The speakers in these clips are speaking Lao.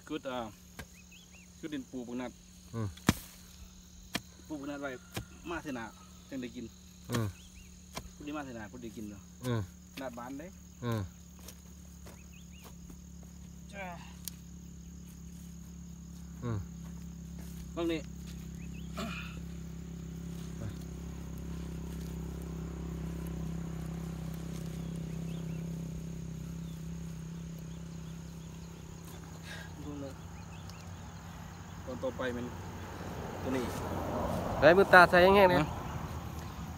ຂຸດ ອ່າ ຂຸດດິນປູກບັກນັດ ອືມ ປູກບັກນັດໄວ້ ມາເທື່ອໜ້າຈັ່ງໄດ້ກິນ ອືມ ພຸ້ນນີ້ມາເທື່ອໜ້າພຸ້ນໄດ້ກິນເນາະ ອືມ ນັດບານເດ້ ອືມ ຈ້າ ອືມ ເບິ່ງນີ້ ຕອນຕໍ່ໄປແມ່ນຕົວນີ້ ໄດ້ມືດຕາໃສ່ແຮງໆ ນະ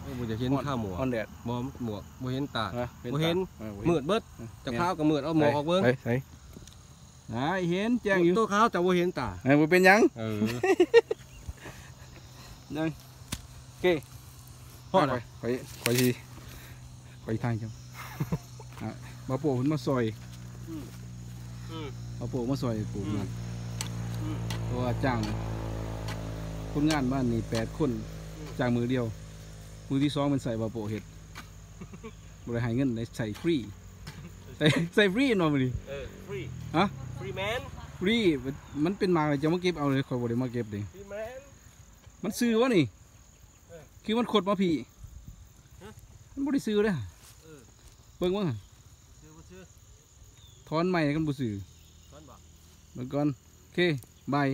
ເອີ ບໍ່ຢາກເຫັນ ຮ້ອນ ຂາໝວກ ຮ້ອນແດດ ບໍ່ ໝວກ ບໍ່ເຫັນຕາ ບໍ່ເຫັນ ເອີ ບໍ່ເຫັນ ມືດເບິດ ເອີ ຈະ ແມ່ນ ຂາວກໍມືດ ເອົາໝວກອອກເບິ່ງ ໃສ ໃສ ອ່າ ເຫັນແຈ້ງຢູ່ ໂຕຂາວຈະບໍ່ເຫັນຕາ ເອີ ບໍ່ເປັນຫຍັງ ເອີ ຍັງ ໂອເຄ ພໍລະ ຂ້ອຍ ຂ້ອຍ ຂ້ອຍຊິ ຂ້ອຍຖ່າຍເຈົ້າ ອ່ະ ບ່າວໂປ້ເພິ່ນມາຊ່ອຍ ອືມ ອືມ ບ່າວໂປ້ມາຊ່ອຍປູກ ອືມ ມັນ ອືມ ເພາະວ່າຈ້າງຄົນງານມານີ້ແປດຄົນ ອືມ ຈ້າງມື້ດຽວ ມື້ທີສອງແມ່ນໃຊ້ບ່າວໂປ້ເຮັດ ບໍ່ໄດ້ໃຫ້ເງິນເດ້ ໃຊ້ຟຣີ ໃຊ້ ໃຊ້ຟຣີເນາະມື້ນີ້ ເອີ ຟຣີ ຮະ ຟຣີແມນ ຟຣີ ມັນເປັນໝາກແລ້ວ ເຈົ້າມາເກັບເອົາເດ້ ຂ້ອຍບໍ່ໄດ້ມາເກັບເດ້ ຟຣີແມນ ມັນຊື່ບໍ່ນີ້? ເອີ ຄືມັນຂົດມາພີ້ ຮະ ມັນບໍ່ໄດ້ຊື່ເດ້ ເອີ ເບິ່ງເບິ່ງ ຊື່ບໍ່ຊື່ ຖອນໃໝ່ ຄັນບໍ່ຊື່ ຖອນບໍ່ ເບິ່ງກ່ອນ ໂອເຄ ບາຍ.